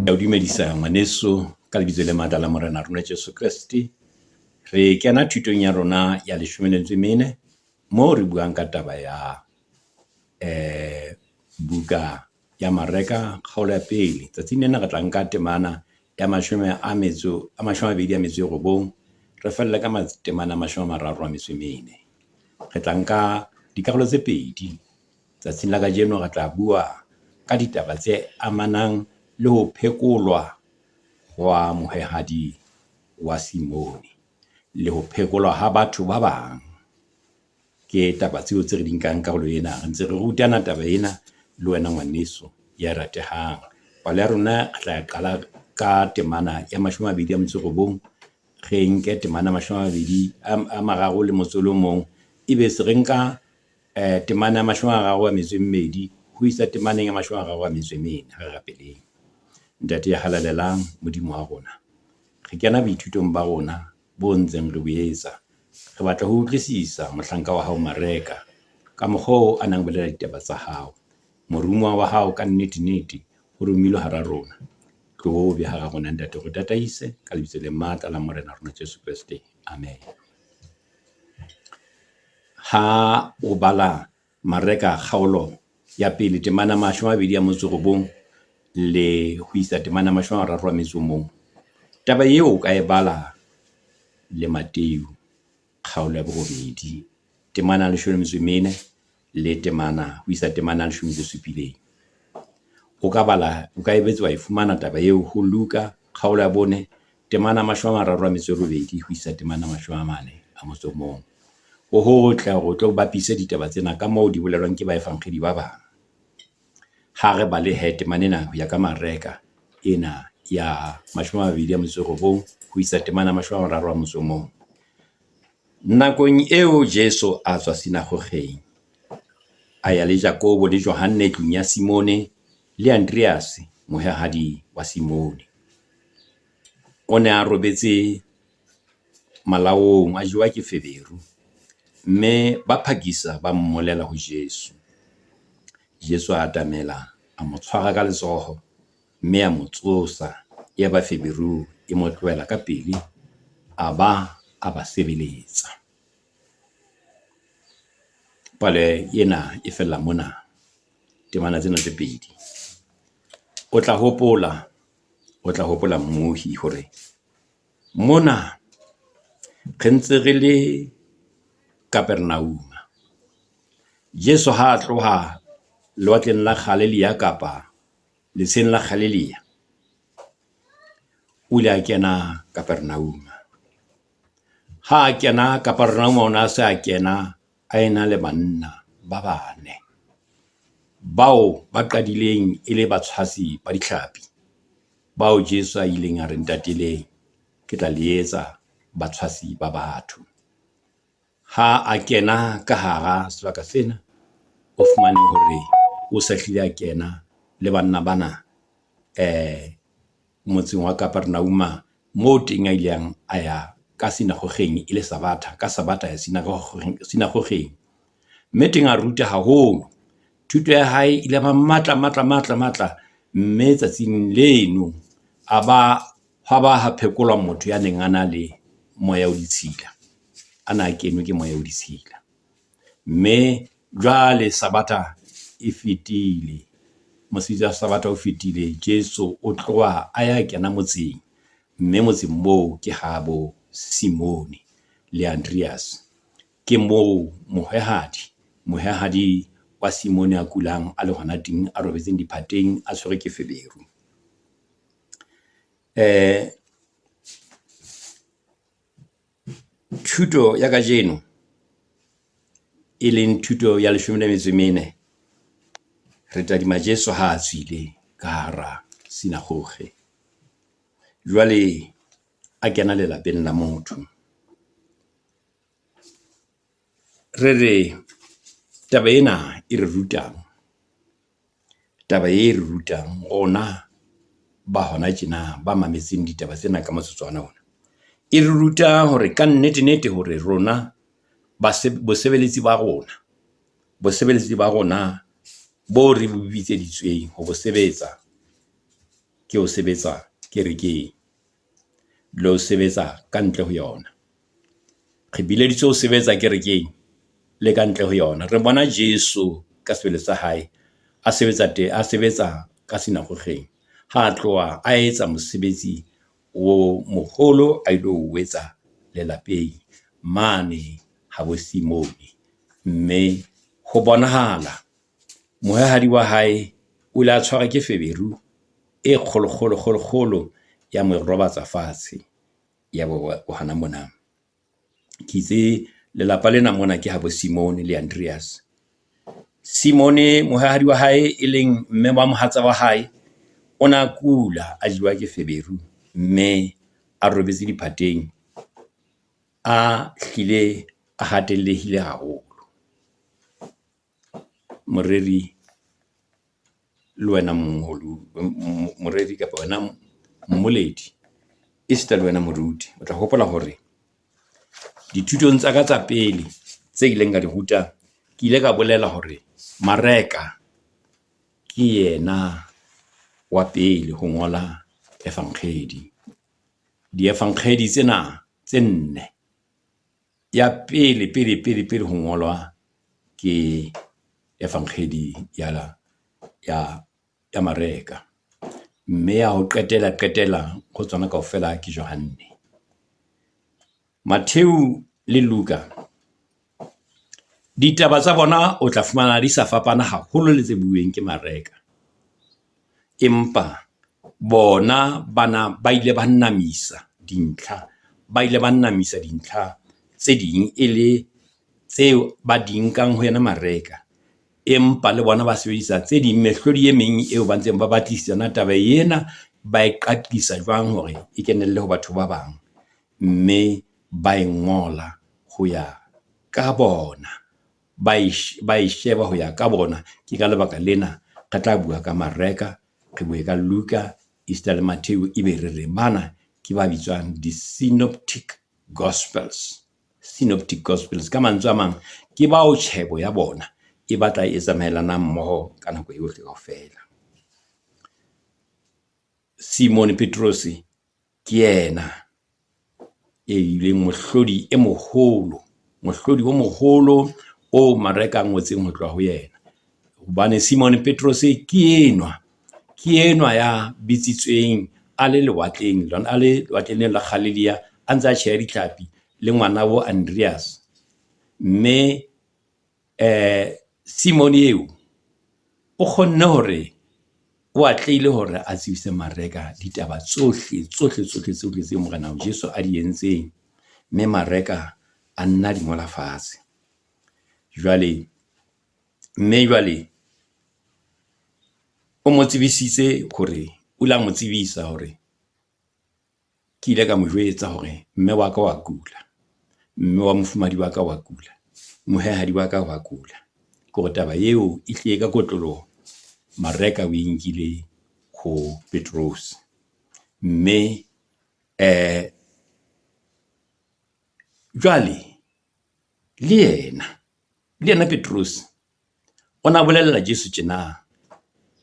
Ke a o dumedisa ngwaneso ka lebitso le matla la Morena rona Jesu Kreste. Re kena thutong ya rona ya leshome le metso e mene, moo re buang ka taba ya buka ya Mareka kgaolo ya pele. Tsatsing lena re tla nka temana ya mashome a metso a mashome a mabedi a metso e robong, re felle ka temana ya mashome a mararo a metso e mene. Re tla nka dikarolo tse pedi tsatsing la kajeno re tla bua ka ditaba tse amanang le ho phekolwa hwa mohwehadi wa Simone, le ho phekolwa ha batho ba bang. Ke taba tseo tse re di nkang karolo ena, re ntse re rutana taba ena le wena ngwaneso ya ratehang. Palo ya rona re tla qala ka temana ya mashome a mabedi a metso e robong, re nke temana ya mashome a mabedi a mararo le motso o le mong. Ebe se re nka temana ya mashome a mararo a metso e mmedi ho isa temaneng ya mashome a mararo a metso e mene. Ha re rapeleng. Ntate ya halalelang, Modimo wa rona, re kena boithutong ba rona bo ntseng re bo etsa. Re batla ho utlwisisa mohlanka wa hao Mareka ka mokgwa oo a nang bolela ditaba tsa hao. Moromuwa wa hao ka nnete nnete o romilwe hara rona. Tloho o be hara rona ntate, o re tataise ka lebitso le matla la Morena rona Jesu Kreste. Amen. Ha o bala Mareka kgaolo ya pele temana ya mashome a mabedi a motso robong le ho isa temana ya mashome a mararo a metso o mong. Taba eo o ka e bala le Mateu kgaolo ya borobedi temana ya leshome le metso e mene le temana ho isa temana ya leshome le metso e supileng. O ka bala o ka e boetse wa e fumana taba eo ho Luka kgaolo ya bone temana ya mashome a mararo a metso e robedi ho isa temana ya mashome a mane a motso o mong. Ho hotle hore o tlo bapise ditaba tsena ka moo di bolelwang ke baefankgedi ba bang. Ha re bale hee temana ena ho ya ka Mareka ena ya mashome a mabedi a metso e robong ho isa temana ya mashome a mararo a motso o mong. Nakong eo Jesu a tswa sinagogeng, a ya le Jakobo le Johanne tlung ya Simone le Andreas, mohwehadi wa Simone. O ne a robetse malaong, a jewa ke feberu, mme ba phakisa ba mmolela ho Jesu. Jesu a atamela, a mo tshwara ka letsoho, mme a mo tsosa. Yaba feberu e mo tlohela ka pele, a ba a ba sebeletsa. Palo ena e fella mona, temana tsena tse pedi. O tla hopola, o tla hopola mmohi hore mona re ntse re le Kapernauma. Jesu ha a tloha lewatleng la Galilea kapa letsheng la Galilea, o ile a kena Kapernauma. Ha a kena Kapernauma o ne a se a kena a ena le banna ba bane bao ba qadileng e le batshwasi ba dihlapi, bao Jesu a ileng a re, ntateleng ke tla le etsa batshwasi ba batho. Ha a kena ka hara sebaka sena, o fumane hore o sa hlile a kena le banna bana motseng wa Kapernauma, moo teng a ileng a ya ka sinagogeng e le Sabatha, ka Sabatha ya sinagogeng. Mme teng a ruta haholo. Thuto ya hae e ile ba matla matla matla matla, mme tsatsing leno a ba hwa ba ha phekolwa motho ya neng a na le moya o ditshila, a na kenwe ke moya o ditshila. Mme jwale Sabatha e fetile, mosebetsi wa Sabatha o fetile. Jesu o tloha a ya kena motseng, mme motseng moo ke habo Simone le Andreas. Ke moo mohwehadi, mohwehadi wa Simone a kulang a le hona teng, a robetseng diphateng, a tshwerwe ke feberu. Thuto ya kajeno e leng thuto ya leshome le metso e mene, re tadima Jesu ha a tswile ka hara sinagoge. Jwale a kena lelapeng la motho. Re re taba ena e re rutang? Taba e re rutang rona ba hona tjena ba mametseng ditaba tsena ka motsotswana ona. E re ruta hore kannete-nnete hore rona bosebeletsi ba rona, bosebeletsi ba rona bo re bo bitseditsweng ho bo sebetsa. Ke ho sebetsa kerekeng le ho sebetsa ka ntle ho yona. Re bileditswe ho sebetsa kerekeng le kantle ho yona. Re bona Jesu ka sebele sa hae a sebetsa a sebetsa ka synagogeng. Ha a tloha a etsa mosebetsi o moholo a ilo o etsa lelapeng mane habo Simone. Mme ho bonahala mohwehadi wa hae o ile a tshwarwa ke feberu e kgolo, kgolo, kgolo, kgolo ya mo robatsa fatshe. Ya ba o hana mona. Ke itse lelapa lena mona ke habo Simone le Andreas. Simone mohwehadi wa hae, e leng mme wa mohatsa wa hae, o na kula, a jewa ke feberu. Mme a robetse diphateng, a hlile a hatellehile haholo. Moreri le wena moreri kapa wena mmoledi, esita le wena moruti. O tla hopola hore dithutong tsa ka tsa pele tse ileng ka di ruta, ke ile ka bolela hore Mareka ke yena wa pele ho ngola Efankgedi. Diefankgedi tsena tse nne, ya pele pele pele pele ho ngolwa ke Efankgedi ya Mareka. Mme ya ho qetela qetela ho tsona kaofela ke Johanne. Mattheu le Luka, ditaba tsa bona o tla fumana di sa fapana haholo le tse bueng ke Mareka. Empa bona bana ba ile ba namisa dintlha, ba ile ba namisa dintlha tse ding e le tseo ba di nkang ho yena Mareka. Empa le bona ba sebedisa tse ding mehlodi e meng eo ba ntseng ba batlisisa na taba ena ba e qaqisa jwang hore e kenelle ho batho ba bang. Mme ba e ngola ho ya ka bona, ba e sheba ho ya ka bona. Ke ka lebaka lena re tla bua ka Mareka, re bue ka Luka, esita le Mattheu, ebe re re bana ke ba bitswang di-synoptic gospels. Synoptic gospels. Ka mantswe a mang, ke bao tjhebo ya bona e batla e tsamaelanang mmoho ka nako yohle kaofela. Simone Petrose ke yena e ileng mohlodi e moholo, mohlodi o moholo o Mareka a ngotseng ho tloha ho yena. Hobane Simone Petrose ke enwa, ke enwa ya bitsitsweng a le lewatleng, a le lewatleng la Galilea, a ntse a tjheha ditlhapi le ngwanabo Andreas. Mme Simone eo o kgonne hore, o atlehile hore a tsebise Mareka ditaba tsohle, tsohle, tsohle, tsohle tseo Morena Jesu a di entseng. Mme Mareka a nna di ngola fatshe. Jwale, mme jwale o mo tsebisitse hore, o ile a mo tsebisa hore ke ile ka mo jwetsa hore mme wa ka wa kula, mme wa mofumahadi wa ka wa kula, mohwehadi wa ka wa kula. Ke hore taba eo e hlile ka kotloloho Mareka o e nkile ho Petrose. Mme jwale le yena Petrose o na bolella Jesu tjena.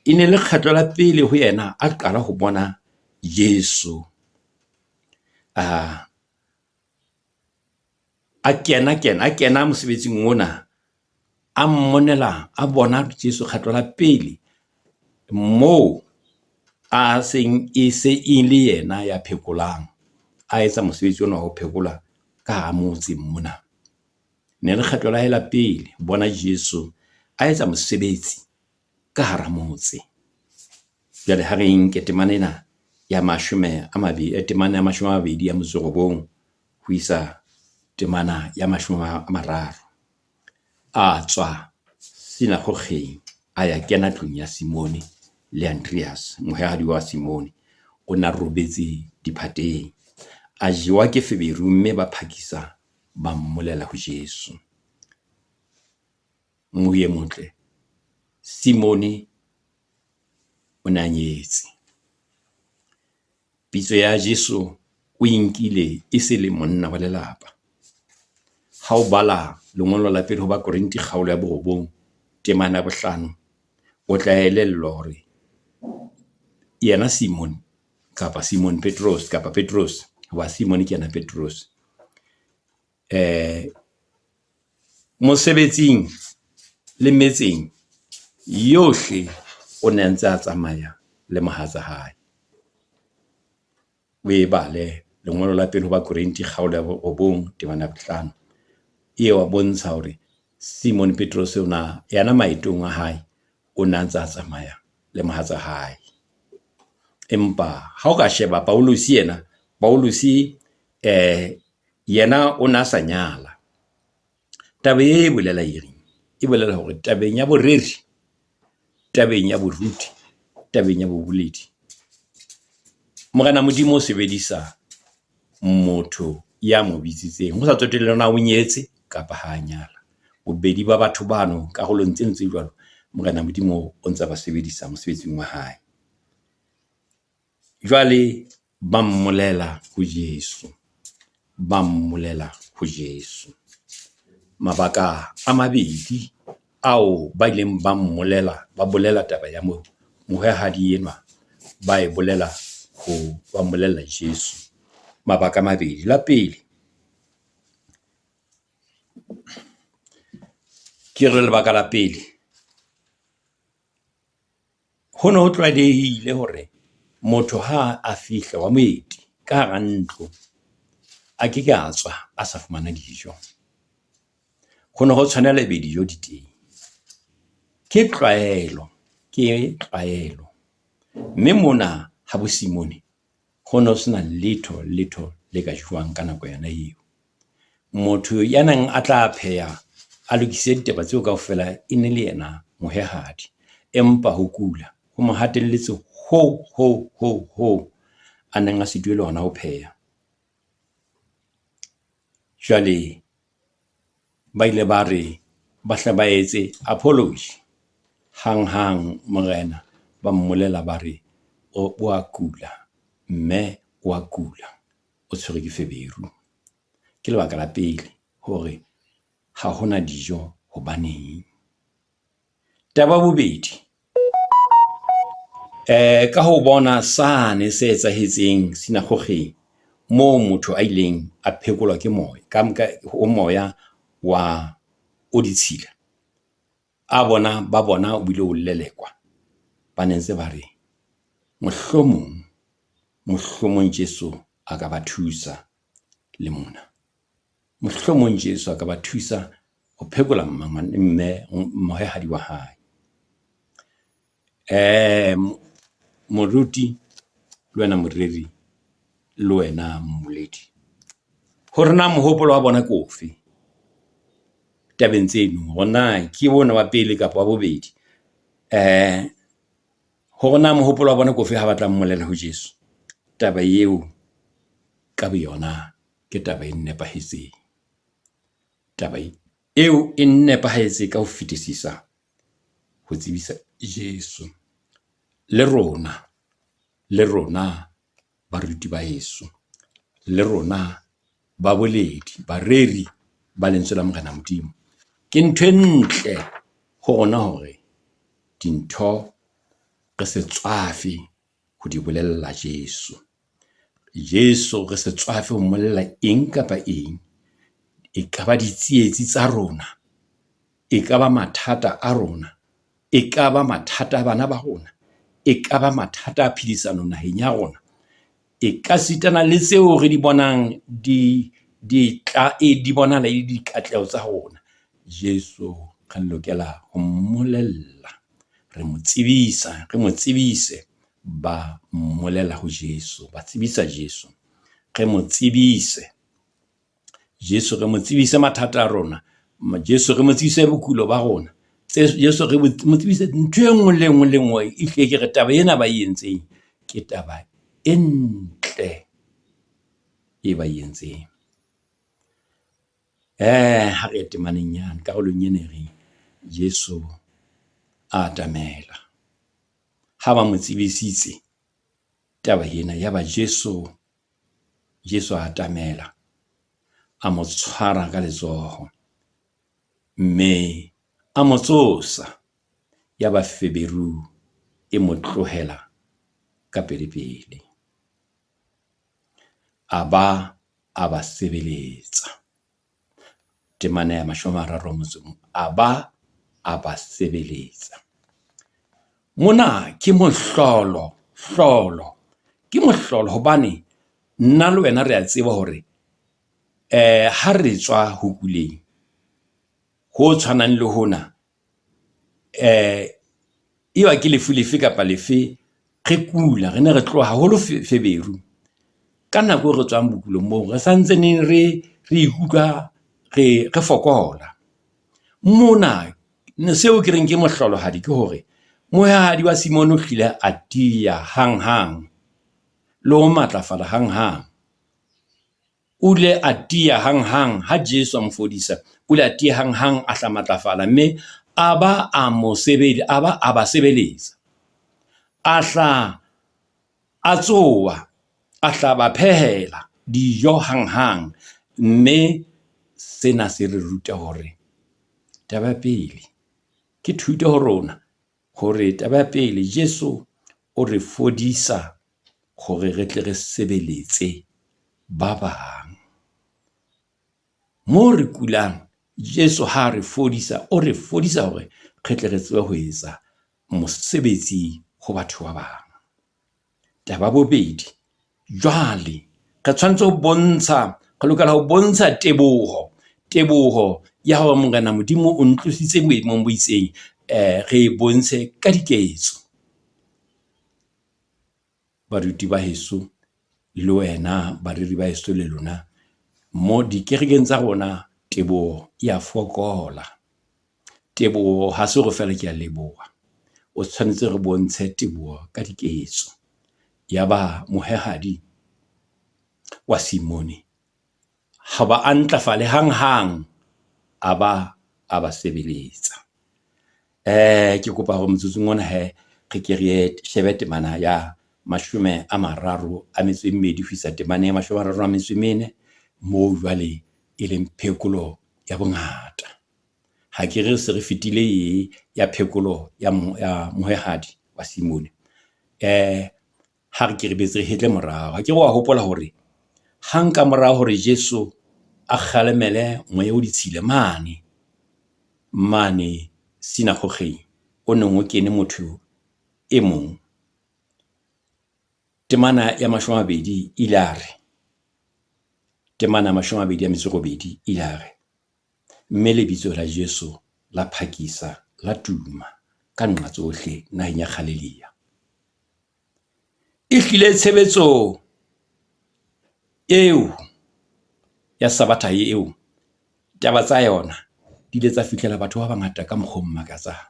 E ne le kgetlo la pele ho yena a qala ho bona Jesu a kena mosebetsing ona, a mmonela, a bona Jesu kgetlo la pele moo a seng e se e le yena ya phekolang, a etsa mosebetsi ona wa ho phekola ka hara motse mona. Ne le kgetlo la hae la pele ho bona Jesu a etsa mosebetsi ka hara motse. Jwale ha re nke temana ena ya mashome a mabedi, temana ya mashome a mabedi a motso robong ho isa temana ya mashome a mararo. A tswa synagogeng a ya kena tlung ya Simone le Andreas, mohwehadi wa Simone. O na robetse diphateng, a jewa ke feberu, mme ba phakisa ba mmolela ho Jesu. Mmuyi e motle, Simone o ne a nyetse. Pitso ya Jesu o e nkile e se le monna wa lelapa. Ha o bala lengolo la pele ho Bakorinthe kgaolo ya 9 temana ya 5, o tla elellwa hore Yena Simon kapa Simon Petros kapa Petros hoba Simon ke yena Petros. Mosebetsing le metseng yohle, o ne a ntse a tsamaya le mohatsa hae. O e bale lengolo la pele ho Bakorinthe kgaolo ya borobong temana ya bohlano. E ya bontsha hore Simon Petrose o na yena maetong a hae, o na ntse a tsamaya le mohatsa hae. Empa ha o ka sheba Pauluse yena, Pauluse yena o na sa nyala. Taba e bolela eng? E bolela hore tabeng ya boreri, tabeng ya boruti, tabeng ya boboledi, Morena Modimo o sebedisa motho ya mo bitsitseng. Ho sa tsotelle hore na o nyetse kapa ha nyala. Bobedi ba batho bano karolong tseno tse jwalo, Morena Modimo o ntsa ba sebedisa mosebetsing wa hae. Jwale ba mmolela ho Jesu, ba mmolela ho Jesu. Mabaka a mabedi ao ba ileng ba mmolela, ba bolela taba ya mohwehadi enwa, ba e bolela ho ba mmolella Jesu. Mabaka a mabedi, la pele ke re lebaka la pele, ho ne ho tlwaelehile hore motho ha a fihla wa moeti ka hara ntlo, a keke a tswa a sa fumana dijo. Ho ne ho tshwanela ebe dijo di teng. Ke tlwaelo, ke tlwaelo. Mme mona ha bo Simone ho no sena letho, letho le ka jewang ka nako yona eo. Motho ya neng a tla pheha, a lokise ditaba tseo kaofela e ne le yena mohwehadi. Empa ho kula ho mo hatelletse hoo, hoo, hoo, hoo a neng a situwe le hona ho pheha. Jwale ba ile ba re ba hle ba etse apology hanghang Morena ba mmolela ba re o a kula, mme wa kula, o tshwerwe ke feberu. Ke lebaka la pele hore ha hona dijo hobaneng. Taba ya bobedi, ka ho bona sane se etsahetseng sinagogeng moo motho a ileng a phekolwa ke moya ho moya wa o ditshila. A bona, ba bona o bile o lelekwa. Ba ne ntse ba re mohlomong, mohlomong Jesu a ka ba thusa le mona. Mohlomong Jesu a ka ba thusa ho phekola mme mohwehadi wa hae. Moruti le wena moreri, le wena mmoledi. Hore na mohopolo wa bona ke ofe tabeng tseno, hore na ke ona wa pele kapa wa bobedi. Hore na mohopolo wa bona ke ofe ha ba tla mmolela ho Jesu. Taba eo ka boyona ke taba e nepahetseng. Taba eo e nepahetse ka ho fetisisa ho tsebisa Jesu. Le rona, le rona baruti ba heso, le rona baboledi, bareri ba lentswe la Morena Modimo. Ke ntho e ntle ho rona hore dintho re se tswafe ho di bolella Jesu. Jesu re se tswafe ho mmolella eng kapa eng. Ekaba ditsietsi tsa rona, ekaba mathata a rona, ekaba mathata a bana ba rona, ekaba mathata a phedisano naheng ya rona. E ka sitana le tseo re di bonang di di bonahala e le dikatleho tsa rona. Jesu re lokela ho mmolella, re mo tsebisa, re mo tsebise. Ba mmolela ho Jesu, ba tsebisa Jesu. Re mo tsebise Jesu, re mo tsebise mathata a rona. Jesu re mo tsebise bokulo ba rona. Jesu re mo tsebise ntho e nngwe le nngwe le nngwe. Ehlile ke re taba ena ba e entseng ke taba e ntle e ba e entseng. Ha re ye temaneng yane karolong ena e reng Jesu a atamela. Ha ba mo tsebisitse taba ena, yaba Jesu, Jesu a atamela, a mo tshwara ka letsoho, mme a mo tsosa. Yaba feberu e mo tlohela ka pele pele. A ba a ba sebeletsa. Temana ya 31. A ba a ba sebeletsa. Mona ke mohlolo, hlolo. Ke mohlolo hobane nna le wena re a tseba hore ha re tswa ho kuleng ho tshwanang le hona. E ba ke lefu lefe kapa lefe, re kula, re ne re tloha haholo feberu. Ka nako eo re tswang bokulong boo, re santsaneng re ikutlwa re fokola. Mona seo ke reng ke mohlolohadi ke hore mohwehadi wa Simone o hlile a tiya hanghang le ho matlafala hanghang. O ile a tiya hanghang ha Jesu a mo fodisa. O ile a tiya hanghang, a hla matlafala mme a ba a mo a ba a ba sebeletsa. A hla a tsoha, a hla ba phehela dijo hanghang. Mme sena se re ruta hore taba ya pele, ke thuto ho rona hore taba ya pele Jesu o re fodisa hore re tle re sebeletse ba bang. Moo re kulang, Jesu ha re fodisa, o re fodisa hore re tle re tsebe ho etsa mosebetsi ho batho ba bang. Taba ya bobedi, jwale re tshwanetse ho bontsha, re lokela ho bontsha teboho. Teboho ya hore Morena Modimo o ntlositse boemong bo itseng. Re e bontshe ka diketso. Baruti ba heso le wena bareri ba heso le lona, mo dikerekeng tsa rona teboho ya fokola. Teboho ha se hore feela ke a leboha. O tshwanetse re bontshe teboho ka diketso. Yaba mohwehadi wa Simone hoba a ntlafale hanghang, a ba a ba sebeletsa. Ke kopa hore motsotsong ona hee, re ke re shebe temana ya 32 ho isa temaneng ya 34, moo jwale e leng phekolo ya bongata. Ha ke re se re fetile e ya phekolo ya mohwehadi wa Simone. Ha re ke re boetse re hetle morao. Akere wa hopola hore hang ka mora hore Jesu a kgalemele moya o ditshila mane, mane sinagogeng o neng o kene motho e mong. Temana ya 20 ile a re, temana ya 28 ile a re, mme lebitso la Jesu la phakisa la tuma ka nqa tsohle naheng ya Galilea. E hlile tshebetso eo ya Sabatha eo, taba tsa yona di ile tsa fihlela batho ba bangata ka mokgwa o makatsang.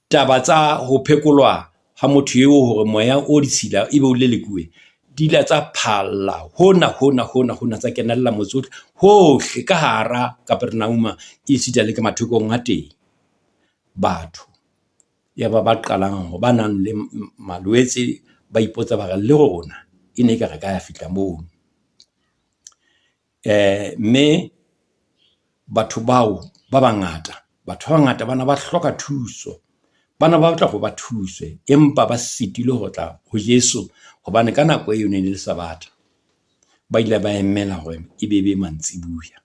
Taba tsa ho phekolwa ha motho eo hore moya o ditshila ebe o lelekuwe, di ile tsa phalla hona hona hona hona, tsa kenella motse ohle hohle ka hara Kapernauma, esita le ka mathokong a teng. Batho yaba ba qalang hore ba nang le malwetse ba ipotsa ba re le rona e ne eka re ka ya fihla moo. Mme batho bao ba bangata, batho ba bangata ba ne ba hloka thuso. Ba ne ba batla hore ba thuswe, empa ba sitilwe ho tla ho Jesu hobane ka nako eo ne le Sabatha. Ba ile ba emela hore e be be mantsibuya.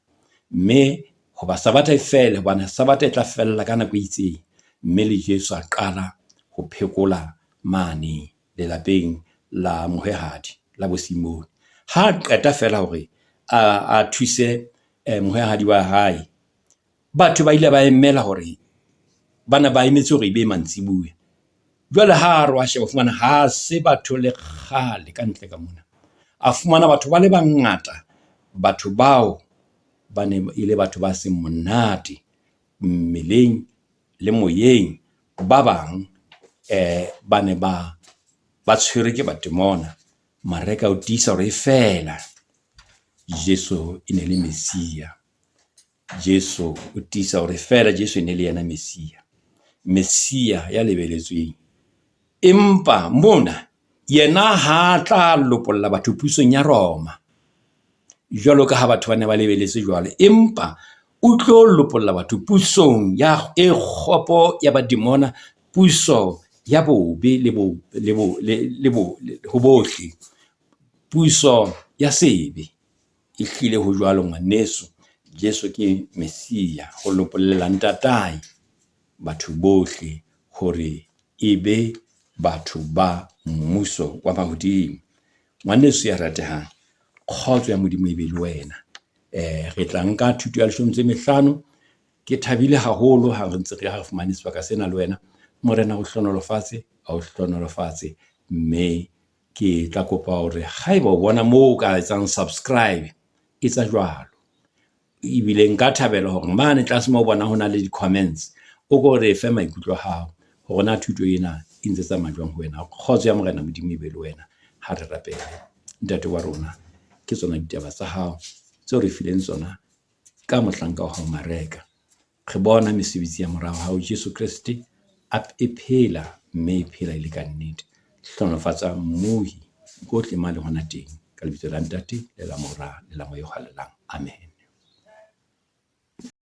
Mme hoba Sabatha e fele, hobane Sabatha e tla fella ka nako e itseng. Mme le Jesu a qala ho phekola mane lelapeng la mohwehadi la bo Simone. Ha qeta feela hore a thuse mohwehadi wa hae, batho ba ile ba emela hore ba ne ba emetse hore e be mantsibuya. Jwale ha re wa sheba fumana ha se batho le kgale ka ntle ka mona. A fumana batho ba le bangata. Batho bao ba ne e le batho ba seng monate mmeleng le moyeng. Ba bang ba ne ba tshwerwe ke batemona. Mareka o tiisa hore e feela Jesu e ne le Messia. Jesu o tiisa hore feela Jesu e ne le yena Messia. Messia ya lebeletsweng. Empa mona yena ha tla lopolla batho pusong ya Roma, jwalo ka ha batho ba ne ba lebeletse jwalo, empa o tlo lopolla batho pusong ya e kgopo ya bademona, puso ya bobe le bo le bo le bo ho bohle. Puso ya sebe. Ehlile ho jwalo ngwaneso. Jesu ke Messia ho lopollela Ntatae batho bohle hore e be batho ba mmuso wa mahodimo. Ngwaneso ya ratehang, kgotso ya Modimo e be le wena. Re tla nka thuto ya leshome e mehlano. Ke thabile haholo ha re ntse re ha re fumane sebaka sena le wena. Morena o hlohonolofatse, ao hlohonolofatse. Mme ke tla kopa hore haeba o bona moo o ka etsang subscribe, etsa jwalo. Ebile nka thabela hore mane tlase moo o bonang ho na le di-comments, o ko re fe maikutlo a hao hore na thuto ena e ntse tsamaya jwang ho wena. Kgotso ya Morena Modimo e be le wena. Ha re rapele. Ntate wa rona, ke tsona ditaba tsa hao tseo re fileng tsona ka mohlanka wa hao Mareka. Re bona mesebetsi ya mora wa hao Jesu Kreste a e phela, mme e phela e le ka nnete. Hlohonolofatsa mmohi hohle mo a leng hona teng. Ka lebitso la Ntate, le la Mora, le la Moya o Halalelang. Amen.